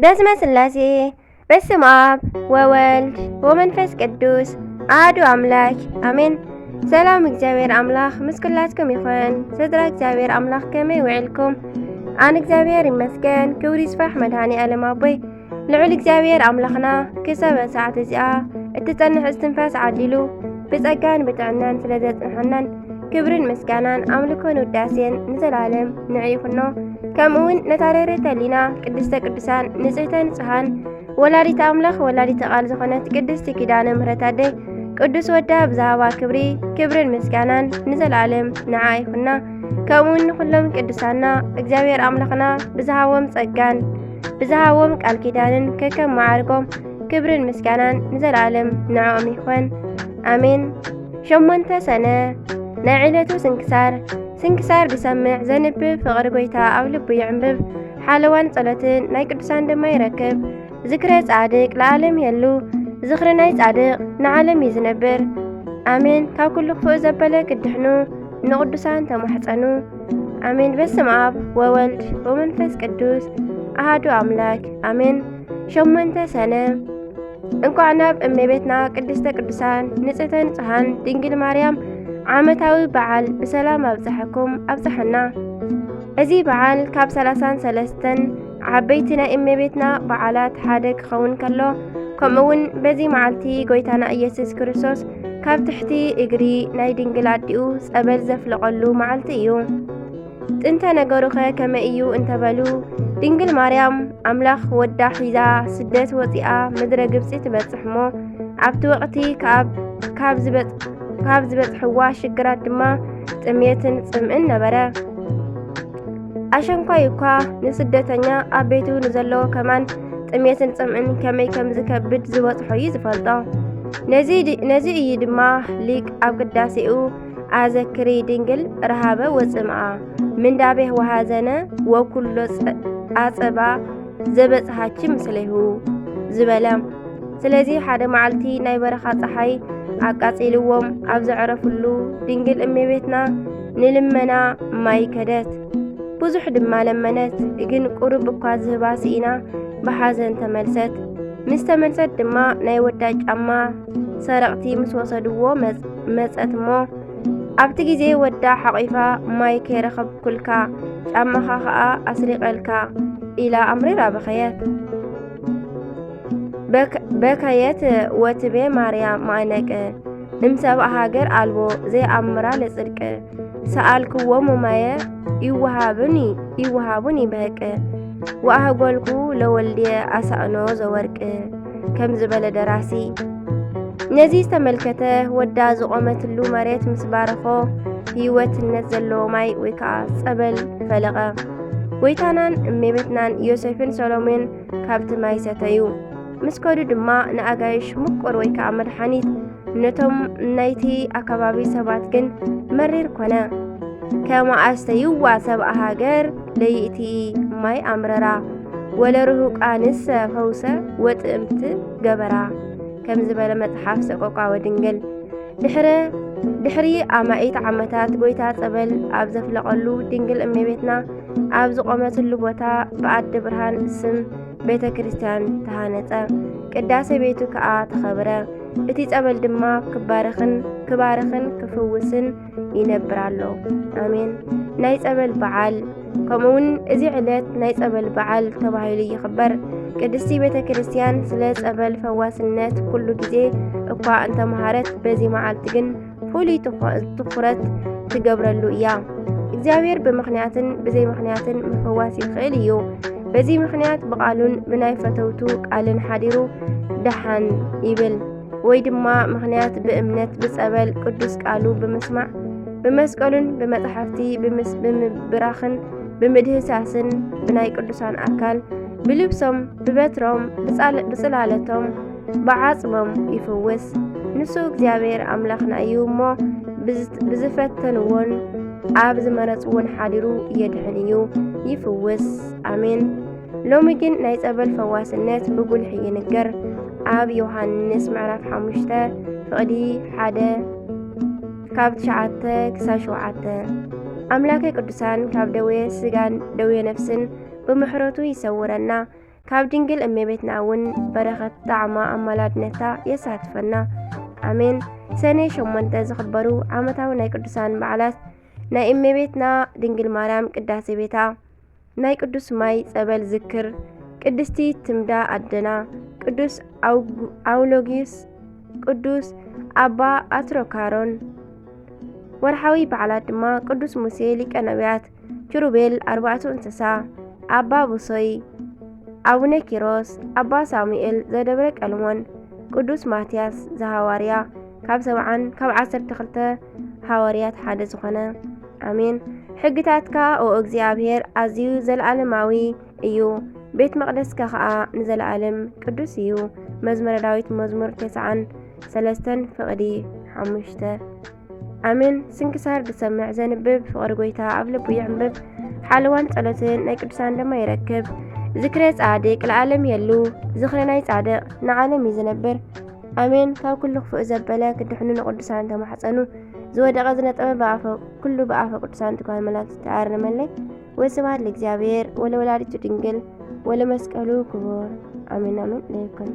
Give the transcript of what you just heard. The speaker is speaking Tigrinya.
በስመ ስላሴ፣ በስም ኣብ ወወልድ ወመንፈስ ቅዱስ ኣሐዱ ኣምላክ ኣሜን። ሰላም እግዚኣብሔር ኣምላኽ ምስ ኩላትኩም ይኹን። ስድራ እግዚኣብሔር ኣምላኽ ከመይ ውዒልኩም? ኣን እግዚኣብሔር ይመስገን፣ ክብሪ ይስፋሕ መድኃኔ ዓለም ኣቦይ። ልዑል እግዚኣብሔር ኣምላኽና ክሳብ ሰዓት እዚኣ እትጸንሕ እስትንፋስ ዓዲሉ ብጸጋን ብጥዕናን ስለ ዘጽንሐናን ክብርን ምስጋናን ኣምልኮን ውዳሴን ንዘለዓለም ንዕ ይኹኖ። ከምኡ እውን ነታ ርህርህተ ህሊና ቅድስተ ቅዱሳን ንጽህተ ንጹሃን ወላዲተ ኣምላኽ ወላዲተ ቃል ዝኾነት ቅድስቲ ኪዳነ ምሕረት ኣደይ ቅዱስ ወዳ ብዝሃባ ክብሪ ክብርን ምስጋናን ንዘለዓለም ንዓ ይኹና። ከምኡ እውን ንኹሎም ቅዱሳና እግዚኣብሔር ኣምላኽና ብዝሃቦም ጸጋን ብዝሃቦም ቃል ኪዳንን ከከም መዓርጎም ክብርን ምስጋናን ንዘለዓለም ንዕኦም ይኹን። ኣሜን። ሸሞንተ ሰነ ናይ ዕለቱ ስንክሳር። ስንክሳር ዝሰምዕ ዘንብብ ፍቕሪ ጎይታ ኣብ ልቡ ይዕንብብ። ሓለዋን ጸሎትን ናይ ቅዱሳን ድማ ይረክብ። ዝክረ ጻድቅ ለዓለም የሉ። ዝኽሪ ናይ ጻድቅ ንዓለም እዩ ዝነብር። ኣሜን። ካብ ኩሉ ክፉእ ዘበለ ክድሕኑ ንቅዱሳን ተማሕጸኑ። ኣሜን። በስመ ኣብ ወወልድ ወመንፈስ ቅዱስ ኣሃዱ ኣምላክ ኣሜን። ሸሞንተ ሰነ። እንኳዕ ናብ እመቤትና ቅድስተ ቅዱሳን ንጽህተ ንጹሃን ድንግል ማርያም ዓመታዊ በዓል ብሰላም ኣብጽሐኩም ኣብጽሐና። እዚ በዓል ካብ ሰላሳን ሰለስተን ዓበይቲ ናይ እመቤትና በዓላት ሓደ ክኸውን ከሎ፣ ከምኡ እውን በዚ መዓልቲ ጎይታና ኢየሱስ ክርስቶስ ካብ ትሕቲ እግሪ ናይ ድንግል ኣዲኡ ጸበል ዘፍለቐሉ መዓልቲ እዩ። ጥንተ ነገሩኸ ከመይ እዩ እንተበሉ፣ ድንግል ማርያም ኣምላኽ ወዳ ሒዛ ስደት ወፂኣ ምድረ ግብፂ ትበፅሕ እሞ፣ ኣብቲ ወቕቲ ካብ፣ ካብ ዝበፅ-፣ ካብ ዝበፅሕዋ ሽግራት ድማ ጥሜትን ጽምእን ነበረ። ኣሸንኳይ እኳ ንስደተኛ ኣብ ቤቱ ንዘለዎ ከማን ጥሜትን ጽምእን ከመይ ከም ዝከብድ ዝበጽሖ እዩ ዝፈልጦ። ነዚ ድ-፣ ነዚ እዩ ድማ ሊቅ ኣብ ቅዳሴኡ ኣዘክሪ ድንግል ረሃበ ወጽምኣ ምንዳቤ ወሃዘነ ወኩሎ ጸ-፣ ኣጸባ ዘበጽሃኪ ምስሌሁ ዝበለ። ስለዚ ሓደ መዓልቲ ናይ በረኻ ጸሓይ ኣቃጺልዎም ኣብ ዘዕረፍሉ ድንግል እመቤትና ንልመና ማይ ከደት። ብዙሕ ድማ ለመነት፣ ግን ቁሩብ እኳ ዝህባ ስኢና ብሓዘን ተመልሰት። ምስ ተመልሰት ድማ ናይ ወዳ ጫማ ሰረቕቲ ምስ ወሰድዎ መጽ-፣ መጸት እሞ፣ ኣብቲ ግዜ ወዳ ሓቒፋ ማይ ከይረኸብኩልካ ጫማኻ ኸኣ ኣስሪቐልካ ኢላ ኣምሪራ በኸየት። በክ-፣ በከየት ወትቤ ማርያም ማእነቅ እምሰብኣ ሃገር ኣልቦ ዘይኣምራ ለጽድቅ ሰኣልክዎ ሙማየ ይወሃብኒ፣ ይወሃቡኒ በህቅ ወኣህጎልኩ ለወልድየ ኣሳእኖ ዘወርቅ ከም ዝበለ ደራሲ። ነዚ ዝተመልከተ ወዳ ዝቖመትሉ መሬት ምስ ባረኾ ህይወትነት ዘለዎ ማይ ወይ ከዓ ጸበል ፈለቐ። ጎይታናን እመቤትናን ዮሴፍን ሰሎሜን ካብቲ ማይ ሰተዩ። ምስ ከዱ ድማ ንኣጋይሽ ምቁር ወይ ከዓ መድሓኒት ነቶም ናይቲ ኣከባቢ ሰባት ግን መሪር ኮነ። ከመ ኣስተይዋ ሰብኣ ሃገር ለይእቲ ማይ ኣምረራ፣ ወለርሁቃንሰ ፈውሰ ወጥእምት ገበራ ከም ዝበለ መጽሓፍ ሰቆቃወ ድንግል። ድሕረ-፣ ድሕሪ ኣማኢት ዓመታት ጎይታ ጸበል ኣብ ዘፍለቐሉ ድንግል እመቤትና ኣብ ዝቖመትሉ ቦታ ብኣደ ብርሃን ስም ቤተ ክርስቲያን ተሃነጸ። ቅዳሴ ቤቱ ከኣ ተኸብረ። እቲ ጸበል ድማ ክባረኽን፣ ክባርኽን ክፍውስን ይነብር ኣሎ። ኣሜን። ናይ ጸበል በዓል። ከምኡውን እዚ ዕለት ናይ ጸበል በዓል ተባሂሉ ይኽበር። ቅድስቲ ቤተ ክርስቲያን ስለ ጸበል ፈዋስነት ኩሉ ግዜ እኳ እንተመሃረት፣ በዚ መዓልቲ ግን ፍሉይ ትኹ-፣ ትኹረት ትገብረሉ እያ። እግዚኣብሔር ብምኽንያትን ብዘይ ምኽንያትን ምፍዋስ ይኽእል እዩ። በዚ ምኽንያት ብቓሉን ብናይ ፈተውቱ ቃልን ሓዲሩ ደሓን ይብል። ወይ ድማ ምኽንያት ብእምነት ብጸበል ቅዱስ ቃሉ ብምስማዕ፣ ብመስቀሉን ብመጻሕፍቲ ብምስ-፣ ብምብራኽን ብምድህሳስን ብናይ ቅዱሳን ኣካል ብልብሶም ብበትሮም ብጻል-፣ ብጽላለቶም ብዓጽሞም ይፍውስ። ንሱ እግዚኣብሔር ኣምላኽና እዩ እሞ፣ ብዝ-፣ ብዝፈተንዎን ኣብ ዝመረጽዎን ሓዲሩ የድሕን እዩ፣ ይፍውስ። ኣሜን። ሎሚ ግን ናይ ጸበል ፈዋስነት ብጉልሒ ይንገር። ኣብ ዮሃንስ ምዕራፍ ሓሙሽተ ፍቕዲ ሓደ ካብ ትሽዓተ ክሳብ ሸውዓተ። ኣምላከ ቅዱሳን ካብ ደዌ ስጋን ደዌ ነፍስን ብምሕረቱ ይሰውረና። ካብ ድንግል እመቤትና እውን በረኸት ጣዕማ ኣማላድነታ የሳትፈና። ኣሜን። ሰኔ ሸሞንተ ዝኽበሩ ዓመታዊ ናይ ቅዱሳን በዓላት። ናይ እመቤትና ድንግል ማርያም ቅዳሴ ቤታ፣ ናይ ቅዱስ ማይ ጸበል ዝክር፣ ቅድስቲ ትምዳ ኣደና፣ ቅዱስ ኣውሎጊስ፣ ቅዱስ ኣባ ኣትሮካሮን። ወርሓዊ በዓላት ድማ ቅዱስ ሙሴ ሊቀ ነቢያት፣ ኪሩቤል ኣርባዕቱ እንስሳ፣ ኣባ ብሶይ፣ ኣቡነ ኪሮስ፣ ኣባ ሳሙኤል ዘደብረ ቀልሞን፣ ቅዱስ ማትያስ ዘሃዋርያ፣ ካብ ሰብዓን ካብ ዓሰርተ ክልተ ሃዋርያት ሓደ ዝኾነ። ኣሜን። ሕግታትካ ኦ እግዚኣብሔር ኣዝዩ ዘለኣለማዊ እዩ፣ ቤት መቕደስካ ኸኣ ንዘለኣለም ቅዱስ እዩ። መዝሙረ ዳዊት መዝሙር ተስዓን ሰለስተን ፍቕዲ ሓሙሽተ። ኣሜን። ስንክሳር ዝሰምዕ ዘንብብ ፍቕሪ ጎይታ ኣብ ልቡ ይዕንብብ፣ ሓለዋን ጸሎትን ናይ ቅዱሳን ድማ ይረክብ። ዝክረ ጻድቅ ለዓለም የሉ፣ ዝክረ ናይ ጻድቅ ንዓለም እዩ ዝነብር። ኣሜን። ካብ ኩሉ ክፉእ ዘበለ ክድሕኑ ንቅዱሳን ተማሕጸኑ። ዝወደቀ ዝነጠበ ብኣፈ ኩሉ ብኣፈ ቅዱሳን ትጓል መላእክት ተኣርመለይ። ወስብሐት ለእግዚኣብሔር ወለወላዲቱ ድንግል ወለመስቀሉ ክቡር። ኣሜን ኣሜን ለይኩን።